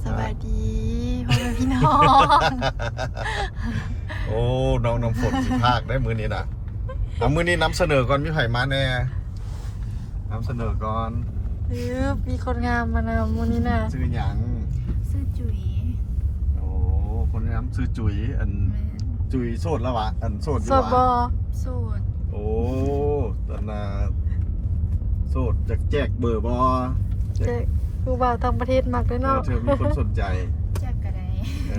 ສະບາຍດີພໍ່ແມ່ພີ່ນ້ອງ. ໂອ້ ນ້ອງນ້ຳຝົນຊິພາກໄດ້ມື້ນີ້ນະ. ເອົາ ມື້ນີ້ນຳສະເໜີກ່ອນ ມີໃຜມາແດ່? ນຳສະເໜີກ່ອນ. ອື ມີຄົນງາມມານຳມື້ນີ້ນະ. ຊື່ຫຍັງ? ຊື່ຈຸຍ. ໂອ້ ຄົນງາມຊື່ຈຸຍ. ອັນ ແມ່ນ ຈຸຍໂສດແລ້ວຫວາ? ອັນ ໂສດຢູ່ຫວາ? ໂສດບໍ່? ໂສດ. ໂອ້ ຕອນນາໂສດ ຢາກແຈກເບີບໍ່? ແຈກ ຜູ້ບ່າວຕ່າງປະເທດມັກເດ້ເນາະ. ເອີ ເທື່ອມີຄົນສົນໃຈ ແຈກກໍໄດ້. ເອີ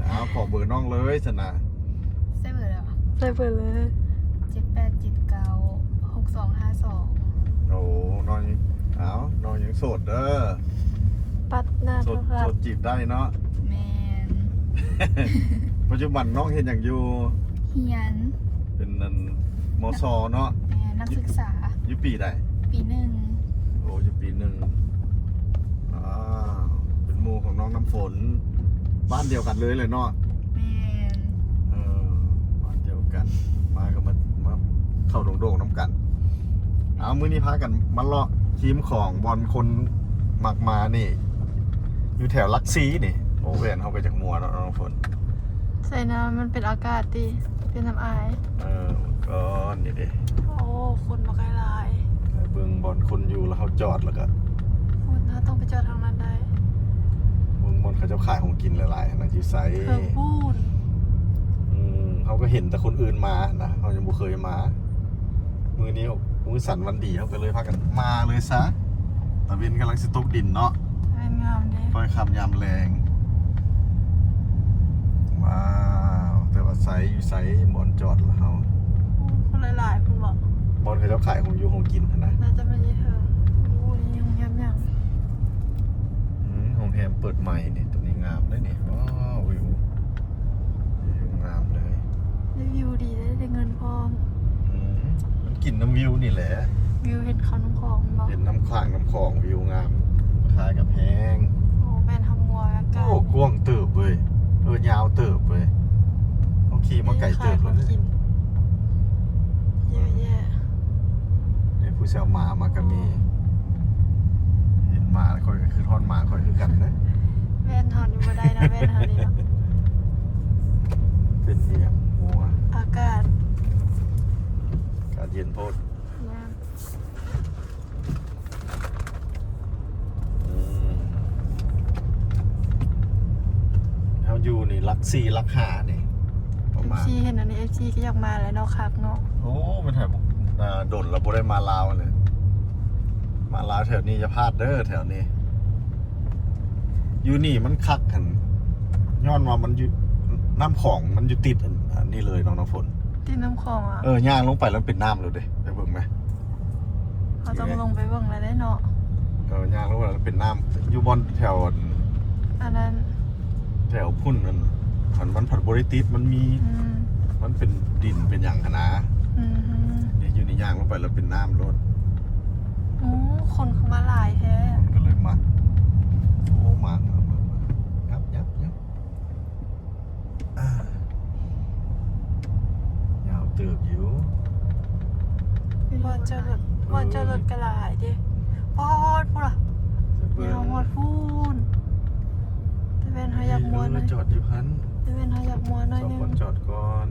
ເອົາ ຂໍເບີນ້ອງເລີຍຊັ້ນນະ. ໃສ່ເບີແລ້ວ ໃສ່ເບີເລີຍ. ເຈັດແປດເຈັດເກົ້າ ຫົກສອງຫ້າສອງ. ໂອ້ ນ້ອງ ເອົາ ນ້ອງຍັງໂສດເດີ. ປັດໜ້າ ໂສດ ໂສດຈີບໄດ້ເນາະ. ແມ່ນ. ປັດຈຸບັນນ້ອງເຮັດຫຍັງຢູ່? ຮຽນ ເປັນອັນ ມສ ເນາະ. ແມ່ນ ນັກສຶກສາ. ຢູ່ປີໃດ? ປີໜຶ່ງ. ໂອ້ ຢູ່ປີໜຶ່ງ. ອ້າວ ເປັນໝູ່ຂອງນ້ອງນ້ຳຝົນ ບ້ານດຽວກັນເລີຍແຫຼະເນາະ. ແມ່ນ. ເອີ ບ້ານດຽວກັນ ມາກໍມາ ມາເຂົ້າດົງໆນຳກັນ. ເອົາ ມື້ນີ້ພາກັນມາເລາະຮິມຂອງບ່ອນຄົນມັກມານີ້ ຢູ່ແຖວຫຼັກສີ່ນີ້. ໂອ້ ແວ່ນເຮົາກໍຈັກມົວເນາະນ້ອງຝົນ. ໃສ່ນະ ມັນເປັນອາກາດຕິ. ເປັນນຳອາຍ. ເອີ ກ່ອນນີ້ເດ້. ໂອ້ ຄົນບັກຫຼາຍ. ເບິ່ງບ່ອນຄົນຢູ່ ແລ້ວເຮົາຈອດ ແລ້ວກະ ຄົນ ເຮົາຕ້ອງໄປຈອດທາງນັ້ນໄດ້. ເບິ່ງບ່ອນເຂົາເຈົ້າຂາຍຂອງກິນຫຼາຍໆຫັ້ນນະ ຢູ່ໃສ? ເຄື່ອງປູນ. ອືມ ເຮົາກໍເຫັນແຕ່ຄົນອື່ນມານະ ເຮົາຍັງບໍ່ເຄີຍມາ. ມື້ນີ້ມື້ສັນວັນດີ ເຮົາກໍເລີຍພາກັນມາເລີຍຊະ. ຕາເວັນກຳລັງຊິຕົກດິນເນາະ. ແມ່ນ ງາມເດ້. ຄ່ອຍຄ່ຳຍາມແລງ. ວ້າວ ແຕ່ວ່າໃສຢູ່ໃສ ບ່ອນຈອດລະເຮົາ. ໂອ້ ຄົນຫຼາຍໆພຸ້ນບໍ? ບ່ອນເຂົາເຈົ້າຂາຍຂອງຢູ່ຂອງກິນຫັ້ນນະ. ໜ້າຈະແມ່ນຢູ່ເທິງ. ໂອ້ ນີ້ໂຮງແຮມຫຍັງ? ອືມ ໂຮງແຮມເປີດໃໝ່ນີ້ ໂຕນີ້ງາມເດ້ນີ້. ວ້າວ ວິວ ວິວງາມເລີຍ. ໄດ້ວິວດີເດ້ ໄດ້ເງິນພ້ອມ. ອືມ ມັນກິນນຳວິວນີ້ແຫຼະ. ວິວເຫັນເຂົານ້ຳຂອງແມ່ນບໍ່? ເຫັນນ້ຳຂາງນ້ຳຂອງ ວິວງາມ ຄາຍກັບແຮງ. ໂອ້ ແມ່ນທຳມົວອາກາດ. ໂອ້ ກວ້າງເຕີບເວີຍ. ເອີ ຍາວເຕີບເວີຍ. ເຮົາຂີ່ມາໄກເຕີບແລ້ວເດ້. ເຍາະແຍະ. ເອີ ຜູ້ສາວໝາມາກໍມີ. ເຫັນໝາແລ້ວຂ້ອຍກໍຄິດຮອດໝາຂ້ອຍຄືກັນເດ້. ແວ່ນເຮົານີ້ບໍ່ໄດ້ນະ ແວ່ນເຮົານີ້ເນາະ. ເປັນອີ່ຫຍັງ? ຫົວ ອາກາດ ອາກາດເຢັນໂພດ. ອືມ ເຮົາຢູ່ນີ້ຫຼັກສີ່ຫຼັກຫ້ານີ້ ປະມານ. ເອັຟຊີເຫັນອັນນີ້ ເອັຟຊີກໍຢາກມາແຫຼະເນາະ. ຄັກເນາະ. ໂອ້ ແມ່ນແທ້ ດົນແລ້ວບໍ່ໄດ້ມາລາວເລີຍ. ມາລາວແຖວນີ້ຢ່າພາດເດີ ແຖວນີ້. ຢູ່ນີ້ມັນຄັກຫັ້ນ ຍ້ອນວ່າມັນຢູ່ ນ້ຳຂອງມັນຢູ່ຕິດອັນ ອັນນີ້ເລີຍເນາະ ນ້ຳຝົນ. ຕິດນ້ຳຂອງອະ? ເອີ ຍ່າງລົງໄປແລ້ວເປັນນ້ຳໂລດເດ້. ໄປເບິ່ງແມ. ເຮົາຕ້ອງລົງໄປເບິ່ງແລ້ວເດ້ເນາະ. ເອີ ຍ່າງລົງໄປແລ້ວເປັນນ້ຳ ຢູ່ບ່ອນແຖວອັນ ອັນນັ້ນ ແຖວພຸ້ນນັ້ນ ມັນ ມັນພັດບໍ່ໄດ້ຕິດ ມັນມີ ອືມ ມັນເປັນດິນເປັນຫຍັງຫັ້ນນາ. ອືມ ນີ້ຢູ່ນີ້ຍ່າງລົງໄປແລ້ວເປັນນ້ຳໂລດ. ໂອ້ ຄົນຄືມາຫຼາຍແທ້. ຄົນກໍເລີຍມາ. ໂອ້ ມາ ມາ ມາ ມາ ຍັບ ຍັບ ຍັບ. ອ່າ ຍາວເຕີບຢູ່. ບ່ອນຈອດລົດ ບ່ອນຈອດລົດກໍຫຼາຍເດ້. ປອດພຸ້ນລະ ຍາວຮອດພຸ້ນ. ແຕ່ແວ່ນເຮົາຢາກມ່ວນ ເອີ ຈອດຢູ່ຫັ້ນ. ແຕ່ແວ່ນເຮົາຢາກມ່ວນໜ້ອຍໜຶ່ງ ຈອດກ່ອນ.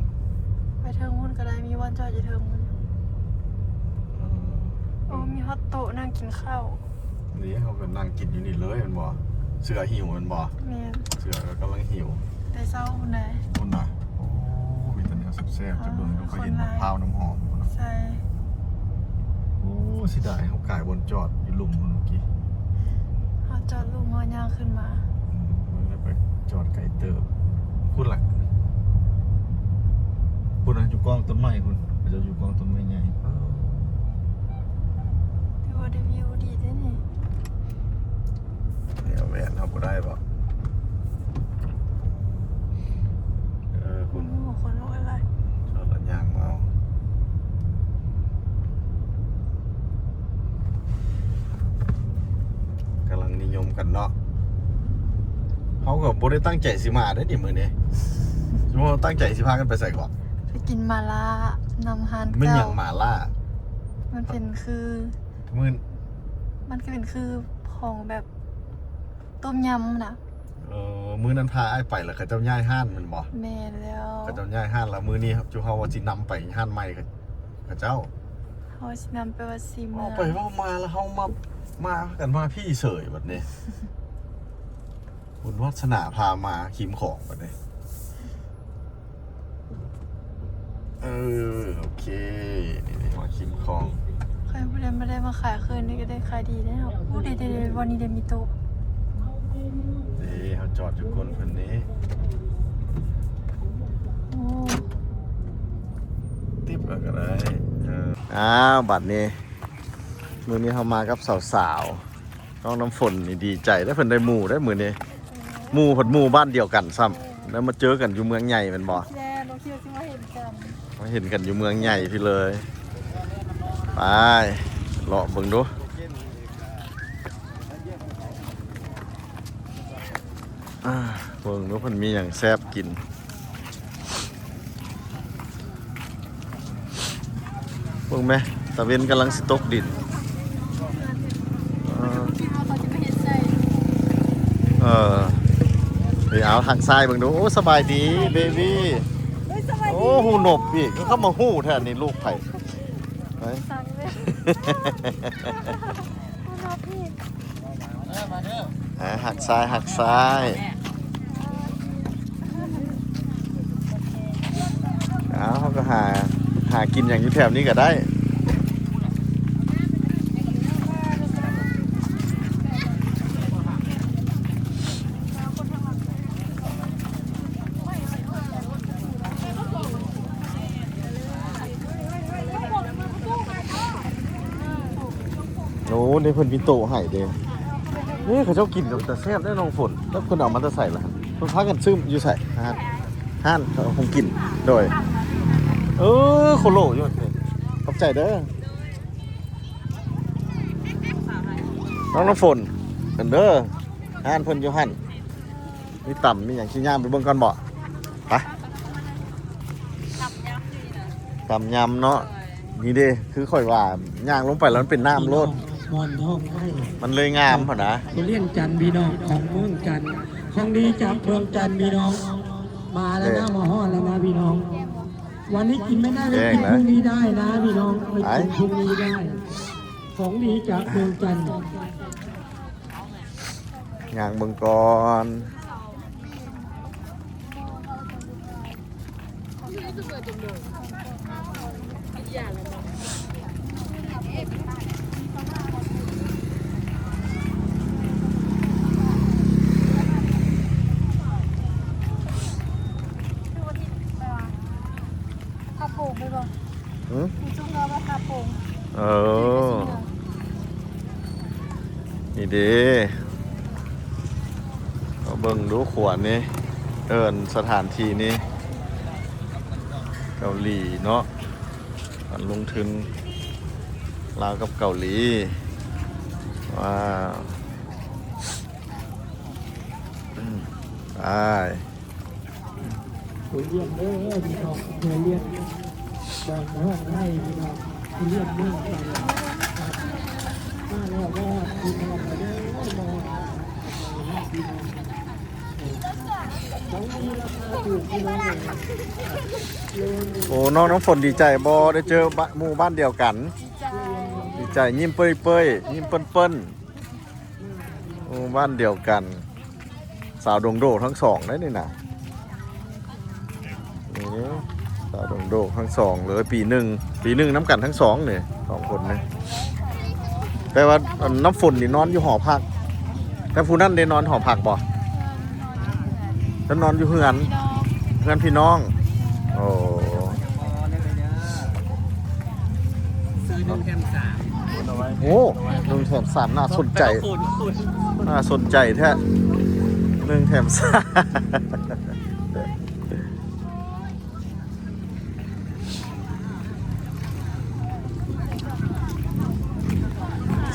ໄປເທິງພຸ້ນກໍໄດ້ ມີບ່ອນຈອດຢູ່ເທິງພຸ້ນ. ເອີ ໂອ້ ມີຮອດໂຕະນັ່ງກິນເຂົ້າ. ນີ້ເຮົາກໍນັ່ງກິນຢູ່ນີ້ເລີຍແມ່ນບໍ່? ເສືອຫິວແມ່ນບໍ່? ແມ່ນ ເສືອກໍກຳລັງຫິວ. ແຕ່ເຊົ້າພຸ້ນໃດ. ພຸ້ນນະ. ໂອ້ ມີແຕ່ແນວແຊບໆ. ເຈົ້າເບິ່ງດູ ຂ້ອຍເຫັນໝາກພ້າວນ້ຳຫອມພຸ້ນນະ. ໃສ່. ໂອ້ ເສຍດາຍເຮົາກາຍບ່ອນຈອດຢູ່ລຸ່ມພຸ້ນເມື່ອກີ້. ເຮົາຈອດລຸ່ມ ເຮົາຍ່າງຂຶ້ນມາ. ອືມ ມັນໄປຈອດໄກເຕີບ. ພຸ້ນລະ ພຸ້ນນະ ຢູ່ກ້ອງຕົ້ນໄມ້ພຸ້ນ. ເຂົາເຈົ້າຢູ່ກ້ອງຕົ້ນໄມ້ໃຫຍ່. ຖືວ່າໄດ້ວິວດີເດ້ນີ້. ແນວແວ່ນເຮົາບໍ່ໄດ້ບໍ່? ເອີ ຄຸນ ໂອ້ ຄົນຫຼາຍໆ. ເຂົາລະຍ່າງມາເອົາ. ກຳລັງນິຍົມກັນເນາະ. ເຮົາກໍບໍ່ໄດ້ຕັ້ງໃຈຊິມາເດ້ນີ້ມື້ນີ້. ສົມມຸດເຮົາຕັ້ງໃຈຊິພາກັນໄປໃສເກາະ? ໄປກິນໝາລ່ານຳຮ້ານເກົ່າ. ແມ່ນຫຍັງໝາລ່າ? ມັນເປັນຄື ມື້ ມັນກໍເປັນຄືຂອງແບບຕົ້ມຍຳນະ. ມື້ນັ້ນພາອ້າຍໄປ ແລ້ວເຂົາເຈົ້າຍ້າຍຮ້ານແມ່ນບໍ່? ແມ່ນແລ້ວ ເຂົາເຈົ້າຍ້າຍຮ້ານ ແລ້ວມື້ນີ້ຈຸເຮົາວ່າຊິນຳໄປຮ້ານໃໝ່ເຂົາເຈົ້າ. ເຮົາຊິນຳໄປວັດສີເມືອງ. ເວົ້າໄປເວົ້າມາແລ້ວເຮົາມາ ມາກັນມາພີ້ເສີຍບັດນີ້. ບຸນວາສະໜາພາມາຄີມຂອງບັດນີ້. ເອີ ໂອເຄ ນີ້ ນີ້ມາຄີມຂອງ. ຂ້ອຍບໍ່ໄດ້ ບໍ່ໄດ້ມາຂາຍຄືນນີ້ກໍໄດ້ຂາຍດີແລ້ວ. ໂອ້ ເດ້ໆໆ ບ່ອນນີ້ເດ້ມີໂຕະ. ເດ້ ເຮົາຈອດຢູ່ກົ້ນເພິ່ນນີ້. ໂອ້ ຕິບເອົາກໍໄດ້. ເອີ ອ້າວ ບັດນີ້ ມື້ນີ້ເຮົາມາກັບສາວໆ. ນ້ອງນ້ຳຝົນນີ້ດີໃຈເດ້ ເພິ່ນໄດ້ໝູ່ເດ້ມື້ນີ້. ໝູ່ເພິ່ນໝູ່ບ້ານດຽວກັນຊ້ຳ ໄດ້ມາເຈີກັນຢູ່ເມືອງໃຫຍ່ແມ່ນບໍ່? ແມ່ນ ນ້ອງຄິດວ່າຊິມາເຫັນກັນ ມາເຫັນກັນຢູ່ເມືອງໃຫຍ່ພີ້ເລີຍ. ໄປເລາະເບິ່ງດູ ອ່າ ເບິ່ງດູເພິ່ນມີຫຍັງແຊບກິນ. ເບິ່ງແມະ ຕາເວັນກຳລັງຊິຕົກດິນ. ເອີ ເອີ ເອົາທາງຊ້າຍເບິ່ງດູ. ໂອ້ ສະບາຍດີເບບີ. ໂອ້ຍ ສະບາຍດີ. ໂອ້ ຫູນົບອີກ ເຂົາມາຮູ້ແທ້ ນີ້ລູກໃຜ? ໄປ ສັ່ງເລີຍ ຫູນົບອີກ. ອ່າ ຫັກຊ້າຍ ຫັກຊ້າຍ. ເອົາ ເຮົາກໍຫາ ຫາກິນຫຍັງຢູ່ແຖວນີ້ກໍໄດ້. ໂອ້ ນີ້ເພິ່ນມີໂຕະໃຫ້ເດ້. ເອີ ເຂົາເຈົ້າກິນກໍເປັນຕາແຊບເດ້ນ້ອງຝົນ. ແລ້ວເພິ່ນເອົາມາແຕ່ໃສລະ? ເພິ່ນພາກັນຊື້ຢູ່ໃສ? ຮ້ານ ຮ້ານຂອງກິນ. ໂດຍ ເອີ ໂຄໂລຢູ່. ຂອບໃຈເດີ ນ້ອງນ້ຳຝົນ. ເພິ່ນເດີ ຮ້ານເພິ່ນຢູ່ຫັ້ນ. ມີຕຳມີຫຍັງ ຊິຍ່າງໄປເບິ່ງກ່ອນບໍ່? ໄປ ຕຳຍຳເນາະ. ນີ້ເດ້ ຄືຂ້ອຍວ່າ ຍ່າງລົງໄປແລ້ວມັນເປັນນ້ຳໂລດ ມ່ອນທ້ອງໄດ້ ມັນເລີຍງາມຫັ້ນນະ. ທຸລຽນຈັນພີ່ນ້ອງ ຂອງເມືອງຈັນ ຂອງດີຈາກເມືອງຈັນພີ່ນ້ອງ. ມາແລ້ວນະ ມາຮອດແລ້ວນະພີ່ນ້ອງ. ວັນນີ້ກິນໄມ່ໄດ້ ໄປກິນພລຸ່ງນີ້ໄດ້ນະພີ່ນ້ອງ ໄປກິນພລຸ່ງນີ້ໄດ້. ຂອງດີຈາກເມືອງຈັນ. ຍ່າງເບິ່ງກ່ອນ. ຫື? ເອີ ນີ້ເດ້ ມາເບິ່ງດູຂວນນີ້ ເອີ້ນສະຖານທີ່ນີ້ ເກົາຫຼີເນາະ ການລົງທຶນລາວກັບເກົາຫຼີ. ວ້າວ ໄປ. ໂຮງຮຽນເດີພີ່ນ້ອງ ໂຮງຮຽນບ້ານຫ້ອງໄຮ່ພີ່ນ້ອງ ໂຮງຮຽນເມືອງໄຊ. ມາແລ້ວບໍ່ ພີ່ນ້ອງເດີ ມາ ຂອງດີລາຄາຖືກພີ່ນ້ອງ. ໂອ້ ນ້ອງນ້ຳຝົນດີໃຈບໍ່ ໄດ້ເຈີບະ ໝູ່ບ້ານດຽວກັນ? ດີໃຈ ຍິ້ມເປີ້ຍໆ ຍິ້ມເປີ້ນໆ. ໂອ້ ບ້ານດຽວກັນ ສາວດົງໂດກທັງສອງເດ້ນີ້ນະ. ນີ້ ສາວດົງໂດກທັງສອງເລີຍ ປີໜຶ່ງ ປີໜຶ່ງນຳກັນທັງສອງນີ້ ສອງຄົນນີ້. ແຕ່ວ່າ ອັນ ນ້ຳຝົນນີ້ນອນຢູ່ຫໍພັກ ແຕ່ຜູ້ນັ້ນໄດ້ນອນຫໍພັກບໍ່? ເພິ່ນນອນຢູ່ເຮືອນ ເຮືອນພີ່ນ້ອງ. ໂອ້ ຊື້ໜຶ່ງແຖມສາມ. ໂອ້ ໜຶ່ງແຖມສາມ ໜ້າສົນໃຈ ໜ້າສົນໃຈແທ້ ໜຶ່ງແຖມສາມ.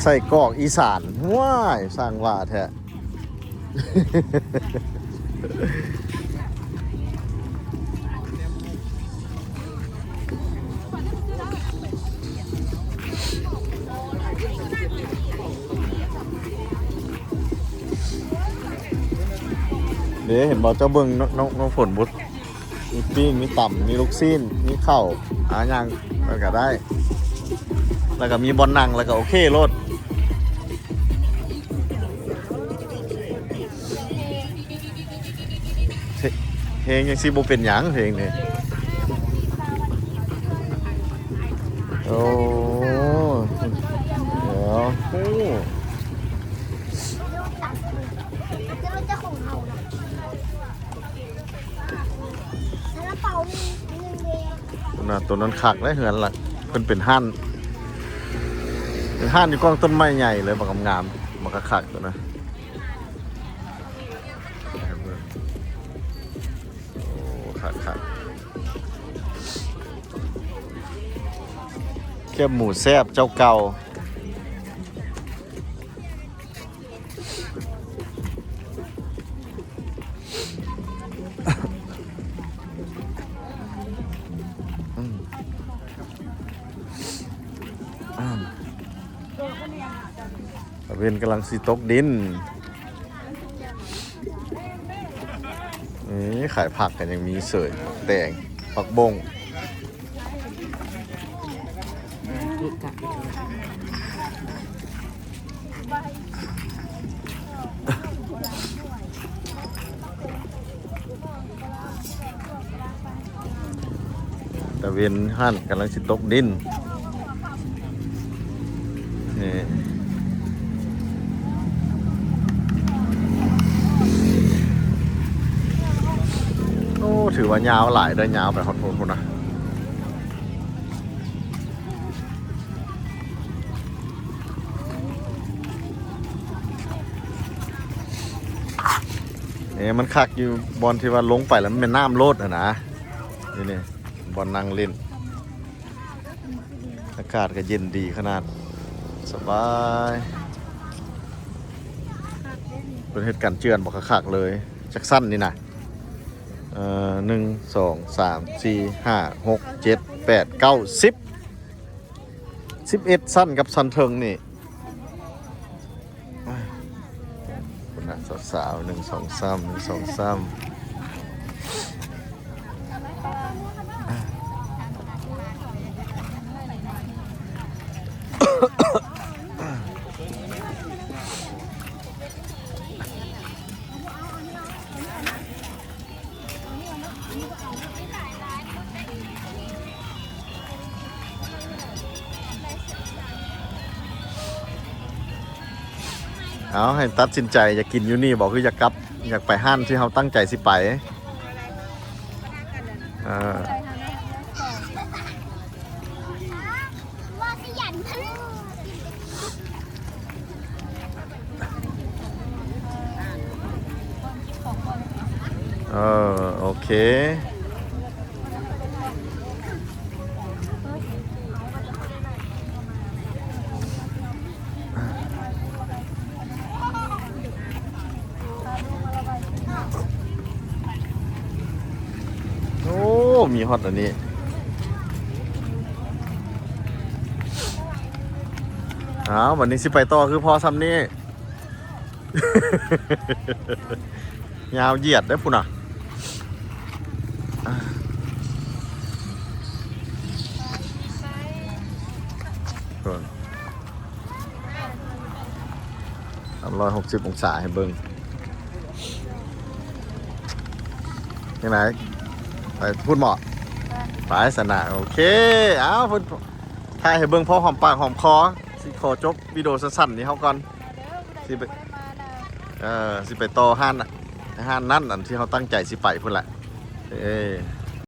ໄສ້ກອກອີສານ ວ້າຍ ຊ່າງວ່າແທ້. ເມ ເດ້ ເຫັນບໍ່ ເຈົ້າເບິ່ງ ນ້ອງ ນ້ອງ ນ້ອງຝົນບຸດ ມີປີ້ງ ມີຕຳ ມີລູກຊີ້ນ ມີເຂົ້າ ຫາຫຍັງມັນກະໄດ້ ແລ້ວກະມີບ່ອນນັ່ງ ແລ້ວກະໂອເຄໂລດ. ເພ ເພງຈັ່ງຊີ້ບໍ່ເປັນຫຍັງ ເພງນີ້. ໂອ້ ດຽວ ໂອ້ ພຸ້ນນະ ໂຕນັ້ນຄັກເດ້ ເຮືອນລະ ເພິ່ນເປັນຮ້ານ ເປັນຮ້ານຢູ່ກ້ອງຕົ້ນໄມ້ໃຫຍ່ເລີຍ ບັກງາມໆ ບັກຄັກໆ ໂຕນະ. ໂອ້ ຄັກໆ ແຄບໝູແຊບເຈົ້າເກົ່າ. ອືມ ອືມ ຕາເວັນກຳລັງຊິຕົກດິນ. ນີ້ຂາຍຜັກກໍຍັງມີເສີຍ ແຕງ ຜັກບົ້ງ. ຕາເວັນຫັ້ນກຳລັງຊິຕົກດິນ ນີ້ ໂອ້ ຖືວ່າຍາວຫຼາຍເດີ້ ຍາວໄປຮອດພຸ້ນພຸ້ນນະ. ເອີ ມັນຄັກຢູ່ບ່ອນທີ່ວ່າລົງໄປແລ້ວມັນແມ່ນນ້ຳໂລດຫັ້ນນະ. ນີ້ ນີ້ ບ່ອນນັ່ງຫຼິ້ນ ອາກາດກໍເຢັນດີຂະໜາດ ສະບາຍ. ເພິ່ນເຮັດກັນເຈື່ອນບັກຄັກໆເລີຍ. ຈັກຊັ້ນນີ້ນະ? ເອີ ໜຶ່ງ ສອງ ສາມ ສີ່ ຫ້າ ຫົກ ເຈັດ ແປດ ເກົ້າ ສິບ ສິບເອັດຊັ້ນກັບຊັ້ນເທິງນີ້. ພຸ້ນນະ ສາວໆ ໜຶ່ງ ສອງ ສາມ ໜຶ່ງ ສອງ ສາມ. ເອົາ ໃຫ້ຕັດສິນໃຈ ຢາກກິນຢູ່ນີ້ບໍ່ ຄືຢາກກັບ ຢາກໄປຮ້ານທີ່ເຮົາຕັ້ງໃຈຊິໄປ? ເອີ ເອີ ໂອເຄ. ໂອ້ ມີຮອດອັນນີ້. ອ້າວ ບັດນີ້ຊິໄປຕໍ່ຄືພໍຊ່ຳນີ້. ຍາວຢຽດເດ້ພຸ້ນນະ. ສາມຮ້ອຍຫົກສິບອົງສາໃຫ້ເບິ່ງ. ຈັ່ງໃດ? ໄປພຸ້ນເບາະ? ໄປຊັ້ນນະ. ໂອເຄ. ເອົາ ເພິ່ນຖ່າຍໃຫ້ເບິ່ງພໍຫອມປາກຫອມຄໍ. ຊິຂໍຈົບວິດີໂອສັ້ນໆນີ້ເຮົາກ່ອນ. ຊິໄປ ເອີ ຊິໄປຕໍ່ຮ້ານ ຮ້ານນັ້ນ ອັນທີ່ເຮົາຕັ້ງໃຈຊິໄປພຸ້ນແຫຼະ. ເອີ